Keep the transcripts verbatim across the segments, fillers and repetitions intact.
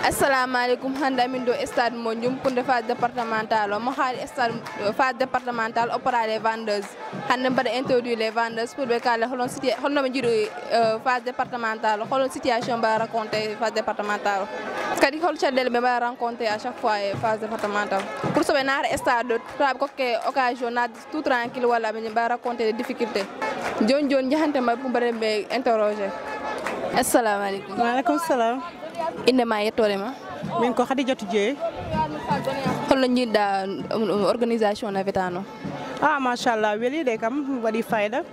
Assalamu aleykum. Hannde amin ɗo stade mo Ndioum pour nde phase départementale o. Mo haali stade, euh, phase départementale o para les vendeuses. Hannde mbaɗa introduire les vendeuses pour ɓe kaala holon situa-, holno ɓe njiɗi, euh, phase départementale o, holon situation mbaɗa rencontré phase départementale o. Kadi hol caɗeele ɓe mbaɗa rencontré à chaque fois e phase départementale. Pour so ɓe naata stade ɗo, tawa ɓe kokke occasion naatde tout tranquille walla ɓe mbaɗa rencontré des difficultés. Jooni jooni njahante maɓɓe pour mbaɗen ɓe interrogé. Assalamu aleykum. Wa aleykum salam. Innde ma e yettoode ma? Min ko Khadijatou Dieye. Holno njiɗɗa, um, um, organisation navetano? Ah, machallah, weli de kam, waɗi fayda.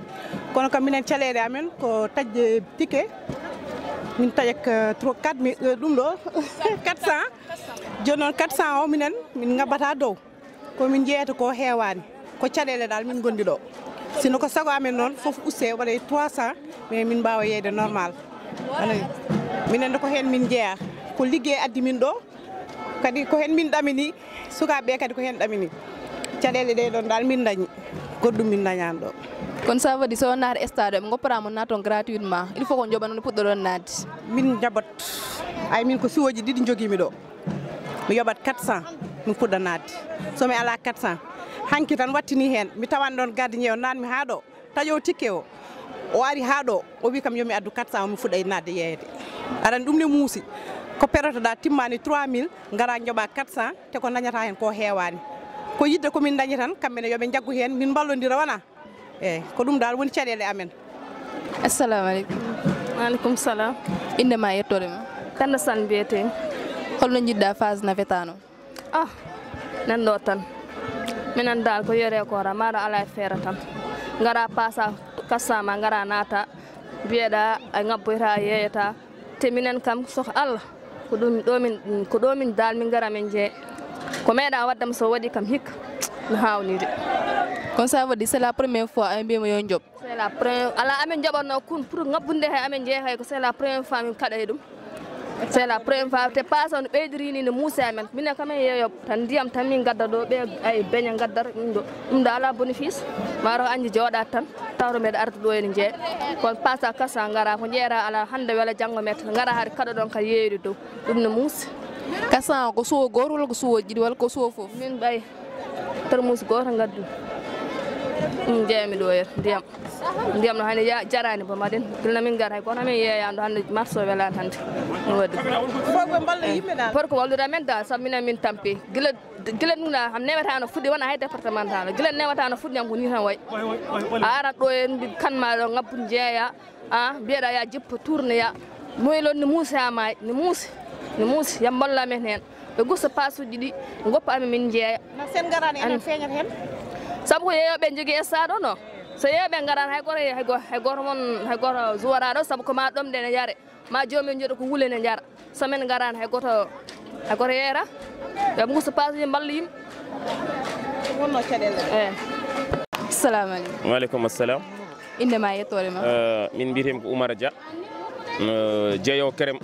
Kono kam minen caɗeele amen ko taƴde ticket. Min taƴa ko trois, quatre mille, euh, ɗum ɗo, quatre cents. Jooni noon quatre cents o minen, min ngabbata dow. Ko min njeeyata ko heewaani. Ko caɗeele dal min ngondi ɗo. Sino ko sago amen noon, fof uste waɗa trois cents, mais min mbaawa yeeyde normal. Aɗa nani? Minen de ko heen min njeyaa. Ko liggey addi min ɗo. Kadi ko heen min ɗamini. Sukaaɓe ɓe kadi ko heen ɗamini. Caɗeele ɗe ɗoon dal min ndañi. Goɗɗum min ndañaani ɗo. Kono ça veut dire so naata stade o, ɓe ngoppataa mo naat toon gratuitement. Il faut ko njoɓa noon puɗɗoɗon naatde. Min njaɓat. Ay, min ko siwooji ɗiɗi njogiimi ɗo. Mi yoɓat quatre cents, mi fuɗɗa naatde. So mi alaa quatre cents, hanki tan wattini heen, mi tawan ɗoon gardien o, naatmi haa ɗo, taƴoowo tikke o, o ari haa ɗo, o wi kam yo mi addu quatre cents o, mi fuɗɗa e naatde yeeyde. Aɗa anndi ɗum ne muusi. Ko perotoɗaa timmaani trois mille, ngaraa njoɓaa quatre cents, te ko ndañataa heen ko heewaani. Ko yiɗde ko min ndaña tan, kamɓe ne yo ɓe njaggu heen, min mballondira wonaa. Eey, ko ɗum dal woni caɗeele amen. Assalamu aleykum. Maaleykum salam. Innde ma e yettoode ma? Penda Sall mbiyetee. Holno njiɗɗa phase navetano? Ah, nan ɗo tan. Minen dal ko yore ko ra, maɗa ala e feere tan. Ngara pasa kassa ma, ngara naata, mbiyeɗa a ngabboyta, yeeyata. Te minen kam, so ko Allah, ko ɗum ɗo min, ko ɗo min dal min ngara min jeeya. Ko meeɗa waɗdam so waɗi kam hikka, mi haawniri. Kon ça veut dire c'est la première fois a mbiyama yo njoɓ? C'est la première, ala amin njoɓatno kun pour ngabbude hay amin jeeya hay ko c'est la première fois min kaɗa e ɗum. C'est la première fois te paasa no ɓeydiri ni no muusi amen. Minen kam en yeeyo tan ndiyam tan min gadda ɗo ɓe ay beña gaddar ɗum ɗo. Ɗum ɗo ala bénéfice. Maro anji jooɗa tan. Tawto mbeɗa arde ɗo ene jeeya. Kono pasa kasa ngara ko jeeyata ala hannde wela janngo metta. Ngara hari kaɗo ɗon ka yeeyde dow. Ɗum no muusi. Kasa o ko suwo gooto walla ko suwo ɗiɗi walla ko suwo fof? Min ɓay termus gooto ngaddu. Ɗum jeeyami ɗo yer ndiyam. Ndiyam no hani ya-, jarani ba maɗen. Gila min gar hay kono min yeeyano hannde marso welani hannde. No waɗi. Pour ko wallude amen da sabu minen min tampi. Gila, gila ɗum na ham newetano fuɗɗi wona hay départemental. Gila newetano fuɗɗi am ko ni tan way. A arat ɗo en mbi kan ma ɗo ngabbu jeeya. A mbiyeɗa ya jippo tourne ya. Moylon ni muusi ha maayi, ni muusi, ni muusi. Yam mballa men heen. Ɓe gusta pasuji ɗi, goppa amen min jeeya. Na sen ngarani enen feeñata heen? Sabu ko yeeyoɓe jogi e saɗo no. So yeeyoɓe ngarani hay goto, hay goto, hay goto mon, hay goto zuwaraɗo sabu ko ma ɗom ɗe ne yare. Ma joomi en jooɗo ko wule ne jara. So men ngarani hay goto, hay goto yeera. Ɓe gusta pasuji mballa yimɓe. Wonno caɗeele. Eh. Assalamu aleykum. Wa aleykum assalam. Innde ma e yettoore ma? Eh, min mbiyetee ko Oumar Dia. Eh, jeeyo kerem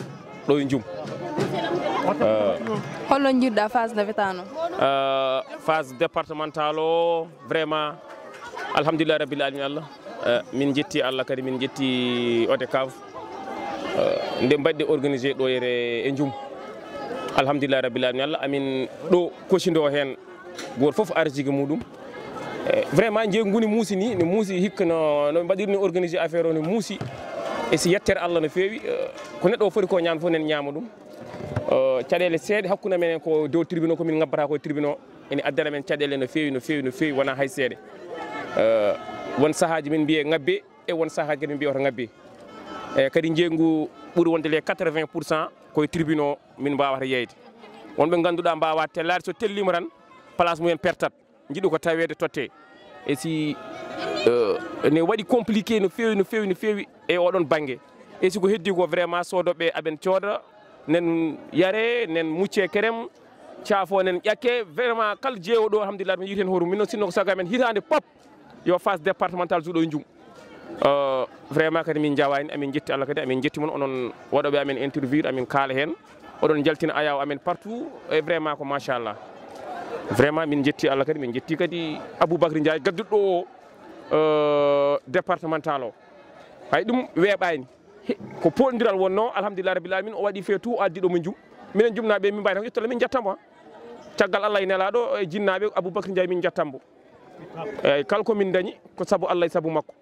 ɗo e Njum. Eh. Holno njiɗɗa phase navetano? Eh, phase départementale o, vraiment, alhamdulillah rabbil alamin Allah. Eh, min jetti Allah kadi, min jetti ODCAV. Eh, nde mbaɗɗe organisé ɗo yere e Njum. Alhamdulillah rabbil alamin Allah, amin ɗo kosido heen. Gooto fof ari jigi muɗum. Eh, vraiment, njeeygu ngu ne muusi ni, ne muusi hikka no, no ɓe mbaɗirni organisé affaire o, ne muusi. E si yettere Allah no feewi, eh, ko neɗɗo o foti ko ñaam fof nen ñaama ɗum. Eh, caɗeele seeɗa hakkunde men ko dow tribunal, ko min ngabbata ko e tribunal, ene addana men caɗeele no feewi, no feewi, no feewi, wonaa hay seeɗa. Eh, won sahaaji min mbiye ngabbe, e won sahaaji kadi min mbiya oto ngabbe. E kadi njeeygu ɓuri wonde les quatre-vingts pour cent ko e tribunal min mbawata yeeyde. Won ɓe ngannduɗaa mbaawa tellaade, so telliima tan place mumen pertat. Njiɗu ko taweede totte. E si, eh, ne waɗi compliqué no feewi, no feewi, no feewi e oɗon bannge. E si ko heddi ko vraiment soodoɓe aɓen cooda, nen yare, nen mucce kerem, caafo nen ƴakke. Vraiment kala jeewo ɗo, alhamdulillah, mi yiiti heen hoore mum. Min noon sinno ko sago amen hitaande pop yo phase départementale juuɗo e Njum. Eh, vraiment kadi min njawaani, amin njetti Allah kadi, amin njetti mon onon waɗooɓe amen interview, amin kaala heen. Oɗon njaltina ayaawo amen partout, e vraiment ko machallah. Vraiment min njetti Allah kadi, min njetti kadi Aboubacry Ndiaye gadduɗo o, eh, départemental o. Hay ɗum weeɓaani. He, ko poolndiral wonnoo, alhamdulillah rabbil alamin, o waɗi fee tout, o addi ɗo mo Njum. Minen jumnaaɓe, min mbawi tan ko ƴettude, min njettan mo. Caggal Allah e Nelaaɗo e jinnaaɓe, Aboubacry Ndiaye, min njettan mo. Eyyi, kala ko min dañi ko sabu Allah e sabu makko.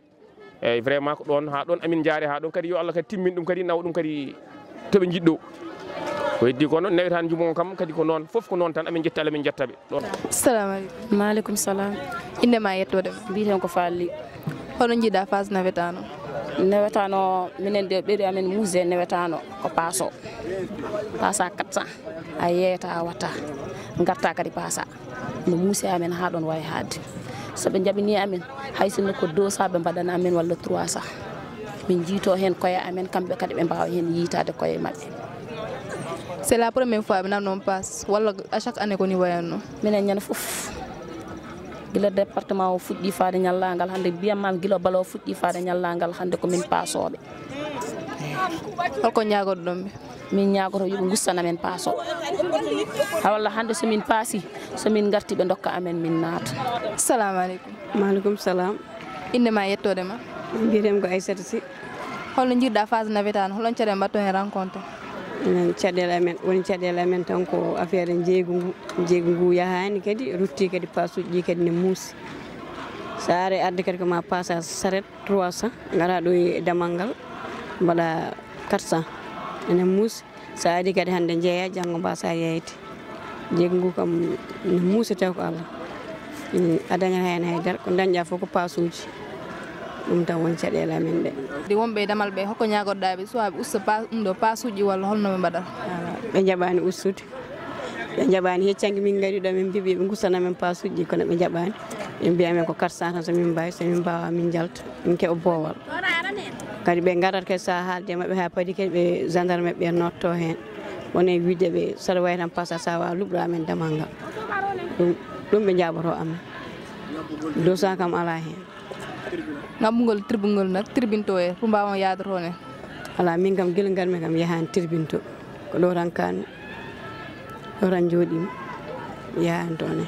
Eyyi, vraiment ko ɗon, ha ɗon amin jaare, ha ɗon kadi yo Allah kadi timmin ɗum kadi, nawa ɗum kadi to ɓe njiɗɗo. Ko heddi ko noon, newetaani njumo on kam kadi ko noon, fof ko noon tan, amin jetta Allah, min jetta ɓe ɗon. Assalamu aleykum. Maaleykum salaam. Innde ma e yettoode ma? Mbiyeten ko Faali. Hono njiiɗa phase nawetaan o? Nawetaan o, minen de ɓeydu amen musée nawetaan o ko paaso. Paasa quatre cents. A yeeyata, a watta, ngarta kadi paasa. No muusi amen haa ɗon wawi haadde. So ɓe njaɓini amen, hay sinno ko deux cents ɓe mbaɗana amen walla trois cents. Min njiito heen koye amen, kamɓe kadi ɓe mbaawa heen yiitaade koye maɓɓe. C'est la première fois ɓe nanno paas, walla à chaque année ko ni wayatno? Minen ñande fof. Gila département o fuɗɗi faade ñallaagal hannde, mbiyam maam gila bala o fuɗɗi faade ñallaagal hannde ko min paasooɓe. Holko ñaagotoɗon ɓe? Min ñaagoto yo ɓe ngussana men paaso. Hawalla hannde so min paasi, so min ngarti ɓe ndokka amen min naata. Assalamu aleykum. Maaleykum salaam. Innde ma e yettoode ma? Mbiyetee ko Aissata Sy. Holno njiiɗa phase nawetaan o? Holon caɗeele mbaɗɗon heen rencontre? Minen caɗeele amen, woni caɗeele amen tan ko affaire njeeygu ngu. Njeeygu ngu yahaani kadi, rutti kadi paasuuji ɗi kadi ne muusi. So a ari arde kadi ko ma paasa saret trois cents, ngara ɗo e damal ngal, mbaɗa quatre cents. Ene muusi. So a ari kadi hannde njeeya, janngo mbasa yeeyde. Njeeygu ngu kam ne muusi taw ko Allah. Mm, a dañat heen haydara, ko dañɗa fof ko paasuuji. Ɗum tan woni caɗeele amen ɗe. Ɗi wonɓe e damal ɓe, holko ñaagotoɗa ɓe? Soit ɓe usta pa-, ɗum ɗo paasuuji walla holno ɓe mbaɗata? Ɓe njaɓaani ustude. Ɓe njaɓaani heccanki min ngari ɗo, min mbiɓe ɓe ngussana men paasuuji ɗi, kono ɓe njaɓaani. Ɓe mbiya men ko quatre cents tan, so min mbaawi, so min mbaawa min njalta, min keɓa boowal. Kadi ɓe ngarat kadi so a haalde e maɓɓe haa paadi kadi ɓe gendarme ɓe notto heen. Woni e wiide ɓe saɗa wawi tan paasa, so a waawa luɓɗo amen damal ngal. Ɗum, ɗum ɓe njaɓoto amen. Dosa kam alaa heen. Ngabbugol tribunal nag, tribunto e pour mbaawa yaadoto ne? Alaa, min kam gila ngarmi kam yahaani tribunto. Ko ɗo tan kaanmi. Ɗo tan njooɗiimi, yahaani toon e.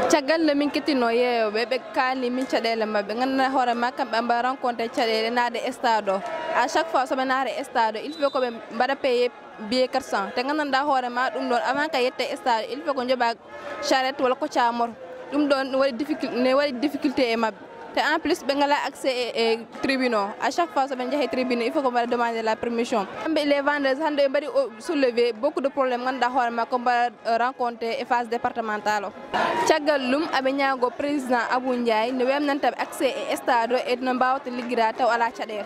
Caggal nde min kettinoo yeeyooɓe, ɓe kaalni min caɗeele maɓɓe. Nganndanɗaa hoore ma, kamɓe ɓe mbaɗa rencontre caɗeele naatde e stade o. À chaque fois so ɓe naata e stade o, il faut ko ɓe mbaɗa payer billet quatre cents. Te nganndanɗaa hoore ma, ɗum ɗoon avant ka yette e stade o, il faut ko njoɓa charrette walla ko caamor. Ɗum ɗoon ne waɗi difficul-, ne waɗi difficulté e maɓɓe. Te en plus, ɓe ngalaa accès e, e tribune o. À chaque fois so ɓe njahii tribune, il faut ko mbaɗa demander la permission. Kamɓe les vendeuses hannde ɓe mbaɗi o soulever beaucoup de problèmes, ngannduɗaa hoore ma ko mbaɗa, euh, rencontre e phase départementale o. Caggal ɗum, aɓe ñaago président Abou Ndiaye no weeɓnanta ɓe accès e stade o e no mbaawata liggira taw alaa caɗeele.